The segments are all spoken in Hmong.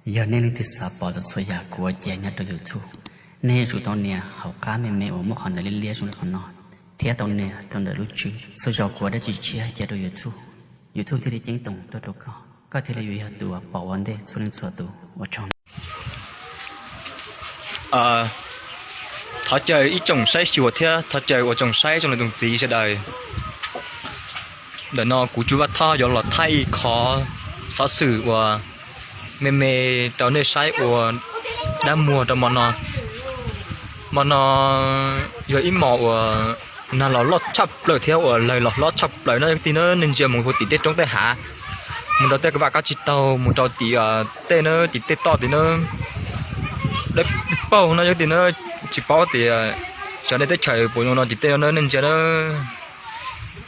Yog nej leej twg xav pom txhua txhua yam kuv ua cia nyob rau YouTube, nej yuav tsum tau nias hauv qab me me uas muaj qhov ntawv liab liab zoo li qhov no, thiab tau nias rau ntawm lub tswb. Txhua zaus kuv ua dab tsi tshiab cia rau YouTube, YouTube thiaj li ceeb toom tuaj rau koj, koj thiaj li yuav yog tus uas pom ua ntej txhua leej txhua tus. Ua tsaug. Thov caw ib tsoom saib xyuas thiab thov caw ua tsoom saib tsoom niam tsoom txiv sawv daws. Ntawm no kuv Tsuj Vaj Thoj yuav los thaij ib qho xov xwm uas me me rau nej saib ua dab muag rau mo no. Mo no yog ib mo uas nag los loj tshaj plaws thiab uas lawg los hlob tshaj plaws no kwv tij na. Nej ntsia mus hauv tim tej roob tej hav, mus rau tej kab vaj kab tsib taug, mus rau tim tej na, tim tej toj tim na, dawb paug no kwv tij na. Tsis paub tias xyov nej teb chaws puas zoo no tim tej no na, nej ntsia na.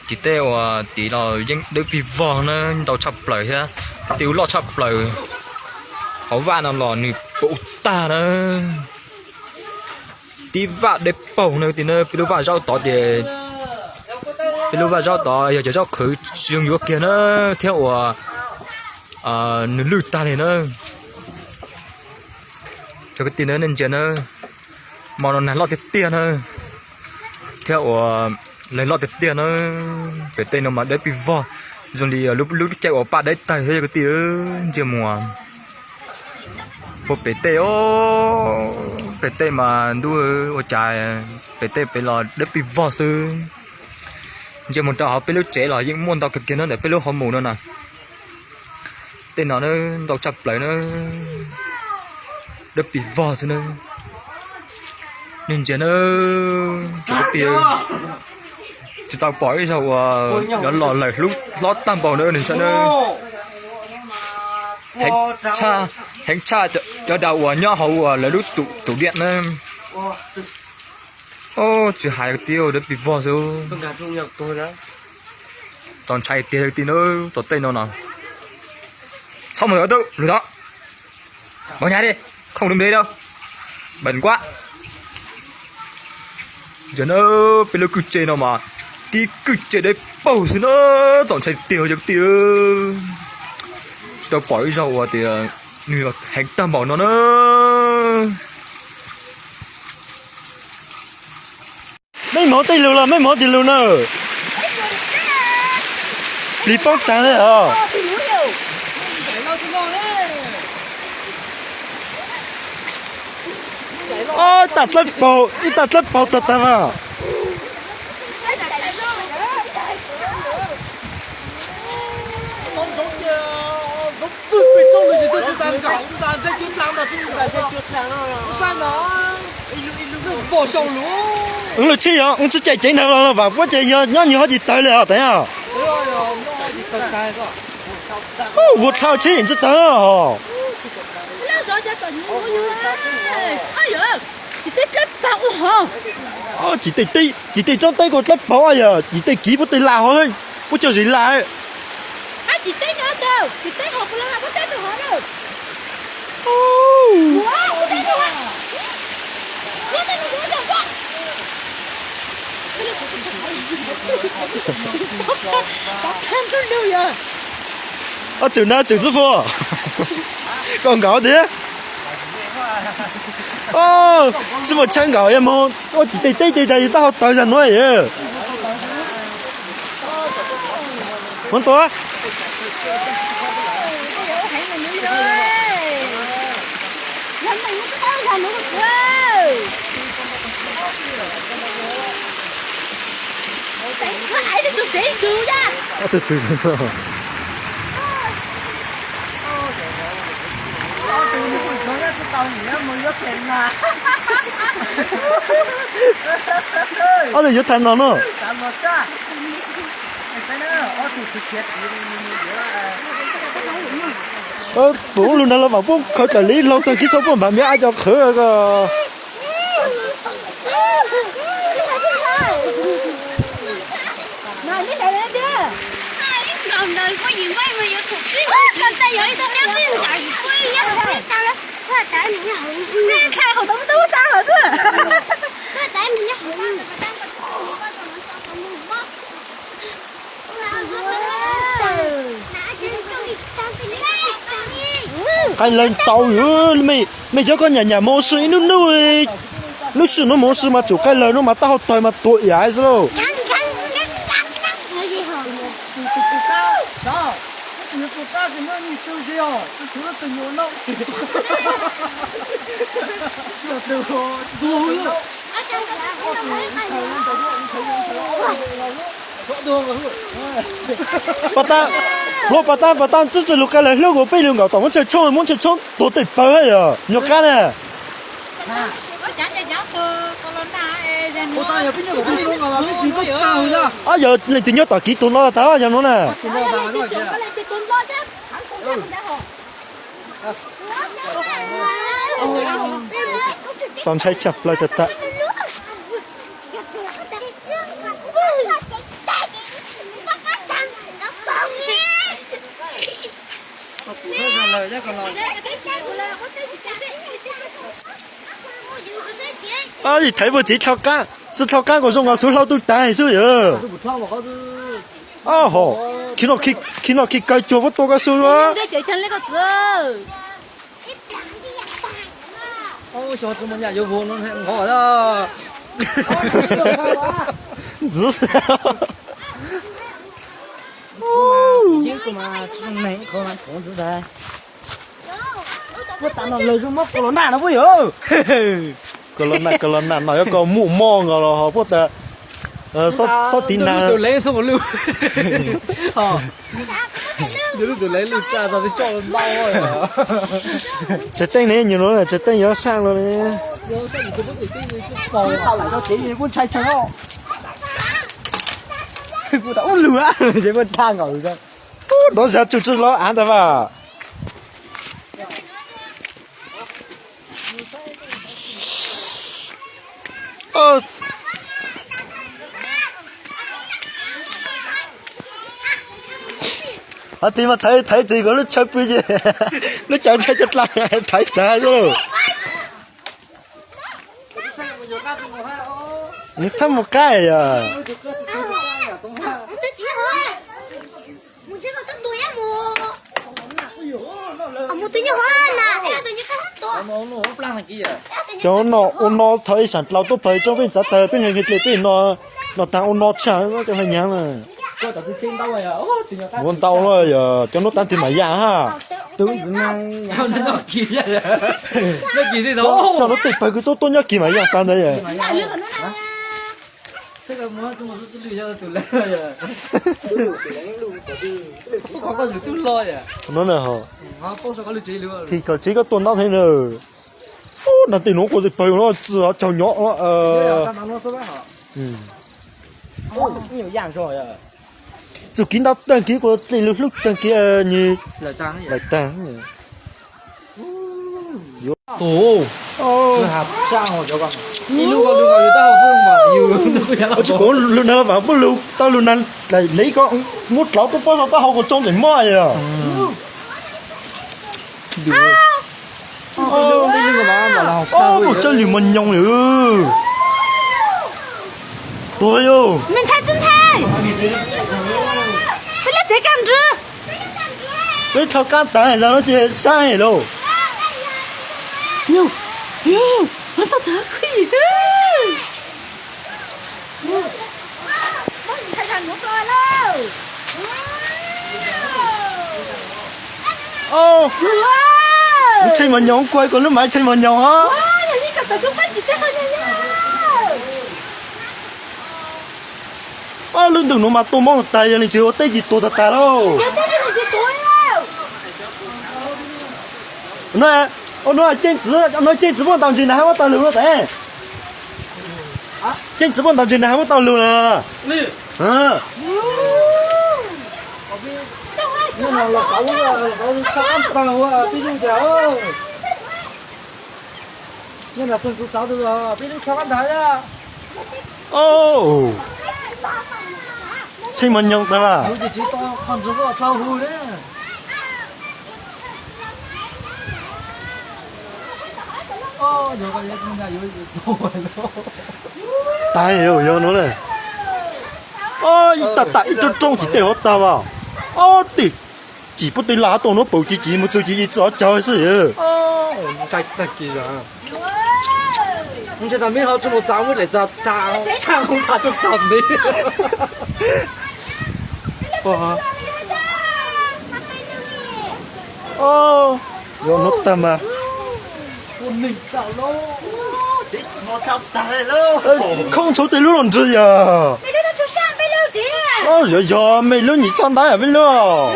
Tim tej uas tim los yeej dawb vig vog na, ntau tshaj plaws thiab, kwv tij, loj tshaj plaws. Hauv vaj no los nws puv tag na. Tib vaj dawb paug no kwv tij na, peb lub vaj zaub tod ces, peb lub vaj zaub tod yog cov zaub qhwv tsis zoo yuav kiag na, thiab uas nws lwj tag li na. Cov kwv tij na, nej ntsia na, mo no nag loj tiag tiag na, thiab uas lawg loj tiag tiag na. Pem tej no mas dawb vig vog zoo li lub caij uas paj dawb tawg thiab cov kwv tij. Ntsia mus puag pem tej, pem tej mas ntuj, ua cas pem tej pem los dawb vig vog xwb. Ntsia mus rau hauv peb lub tsev los yeej muaj ntau kawg kiag na, ntawm peb lub hauv mus no na. Tej no ntau tshaj plaws na, dawb vig vog xwb na. Nej ntsia na, cov kwv tij, tsis tau pom ib zaug uas yuav los lawg hlob tag npaum na, nws saib na. Heev tshaj cov daus uas nyob hauv uas lawv lub tus diam na. Tsis hais kwv tij, dawb vig vog xwb. Txaus ntshai tiag kwv tij na, tom tej no no. Txhob mus tom lwm tod, npaum nyag li, khoom lub npe rau, npam nkuab. Yog na, peb lub kwj tse no mas tib kwj tse dawb paug xwb na, txaus ntshai tiag cov kwv tij. Tsis tau pom ib zaug uas tias nws heev tag npaum no na. Mej mov tej lug los mej mov tej lug na. Plig poob taag le os. Ib tag dlawb paug, ib tag dlawb paug tag tag mas. Lug tsheb yog ua tsi cais ceev nrag los vam puab ces yog nyob nws ho tsis tawg li os, tag. Vuag dlhau tsheb yeej tsis tawg. Cim tej roob teb kuj dlawb paug, yog cim tej kiv puab tej lag hov, puab cog zis lag. Ob txwm na txwm xwb puas, koj nkaum tiag. Tsi muaj chaw nkaum, yog moog ua cim tej teb ces tas yog tab ho tawg zag nuav. Muab tua. Ob tug yuav thaij no na. Puas lug nrag los mam puab khawv tawm li laug tag kib xauj puab npav miab ab co qhwv ko. Qaij lawg tau, mej cov koj nyam nyam mus ua si ib nub nub, lub sij hawm no mus ua si mas tsum qaij lawg no mas taub hau tawg mas tuag iaiv xwb lauj. Pab tab, hluas pab tab, pab tab, txwj txwj lug qai lawm hlub kuv peb lug nkaum tom muab tshaw tshoob, muab tshaw tshoob tuag tej pawg yog nyuag qab na. Ob yog leej twg nyob tom kiv tus no tag yog no na. Txaus ntshai tshaj plaws tag tag. Thaiv puag tsev dlhau qaab, tsi dlhau qaab kuas zoo nkaus xuv hlau tuj taag xwb yog. Ho, khij no khij kawg cuag puab tua koj xwb. Ntxiv. Puab tas no lawv zoo muab Corona no puab yog. Corona, Corona no yog koj muaj mob nkaus los ho puab tas xob tiv nag. Tsawg Teej ne, nyuag no Tsawg Teej yuav saaj los ne. Ub lug, ces puab tag nkaus. Dov zag tsum tsi los av ntag vas. Tiv mas thaiv, thaiv tsis kom lub chaw pw ces lub chaw ntshai cov dlaa thaiv tag lawm. Nws thab mus qaib yog. Cov no ua no thaum ib saam dlhau tuab pawg roob peb ntxav tawg peb nqhis nqhis dlej peb no, no taag ua no tshaj cov hla nyaav na. Ua ntau los yog cov nuav taag twg mam yaam hab. Cov nuav tej pawg kws tuab tuab nyob kis mam yaam taag ntawd yog. Kis kaum tsev koj tuaj ntaub thev na. Ub, nag tej nuav kuj tej pawg no tsi tsaug nyob. Txuj kev ntaub taag kev kuas dlej lug hlub taag kev nws lawm taag. Tsi kuv lug nag vaam puab lug tau lug nag le ko muab dlov tuab pob no taub hau kuas tsoo nteem mob yog. Tsawb lwm mos nyoos lawm. Tuag yog. Peb dlhau qaab taag los no ces saib lauj. Tshee mos nyoos kuj hais kom lub mav tshee mos nyoos os. Ob lub ntuj nuav mas tuaj mob taag yog leej twg ua teb ces tuag taag taag lauj. Ua nuav Ceeb Txwv, nuav Ceeb Txwv puab ntaus ntseg na hab muab tau lug nuav tas. Ceeb Txwv puab ntaus ntseg na hab muab tau lug na. Tshee mos nyoos taag. Taag yog nuav na. Ib tag tag ib roob roob ces tej huv tag vas. Ob tim. Cim pub tej lag tuaj nuav paum ci ci mus txug ci ci txog cawg xwb. Yog nuav tag mas. Khoob ntshauv tej lub los nrug yog. Yog yog mej lub nyim toj ntab yog peb lub.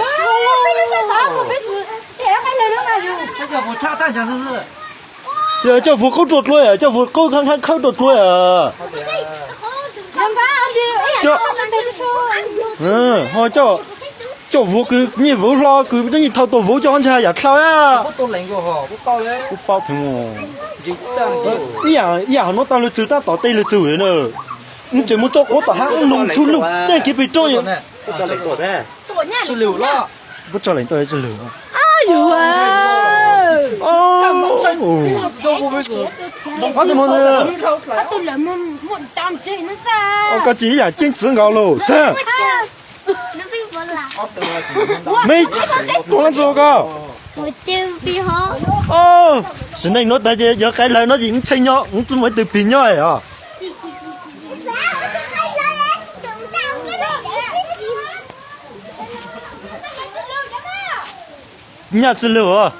Coj vuag qub rua dlua, coj vuag qub khawb rua dlua. Ho coj vuag kws nyiaj vauv hlo kws nyiaj thau tau vauv coj ntshe yam dlhau. Kuv paub theem. Ib yam ho nuav tau lug txug tab tom tej lug txug na. Wb tseem mus tso quav tom hab wb lug tshub lug tej kev pem roob. Puab tso leej tau tsi lug. Koj tsis ib yam ceeb txwv nkaus lug xwb. Mej, ua le ntxuag koj. Sim neej nuav tas ces yog qai lawm no ces wb tshee nyob, wb tsi muaj ib tug pig nyob os. Nyaj tsi lug os.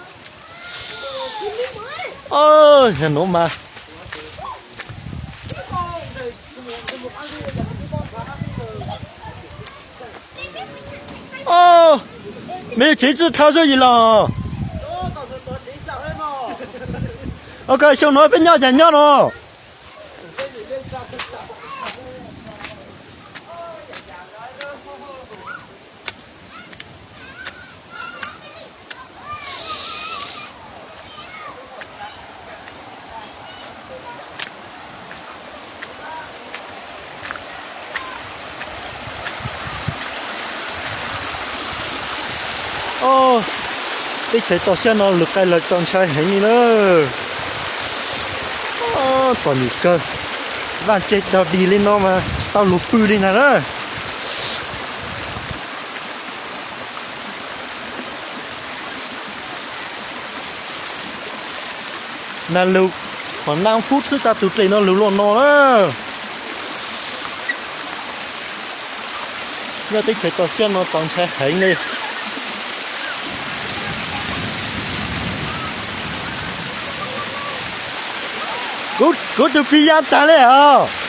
Yog nuav mas. Mej lub tsev tsi dhau zog yim los. Koj xyoo nuav peb nyob cas nyob no. Teb chaws toj siab no lug qai lawm txaus ntshai heev li na. Txom nyem kawg, vaj tse dog dig li no mas tsis tau lug pw li ntag na. Nag lug pom naj fub xwb tag tug dlej no lug luaj no na. Nyob teb chaws toj siab no txaus ntshai heev li. Kuv tug pig ya tag li os.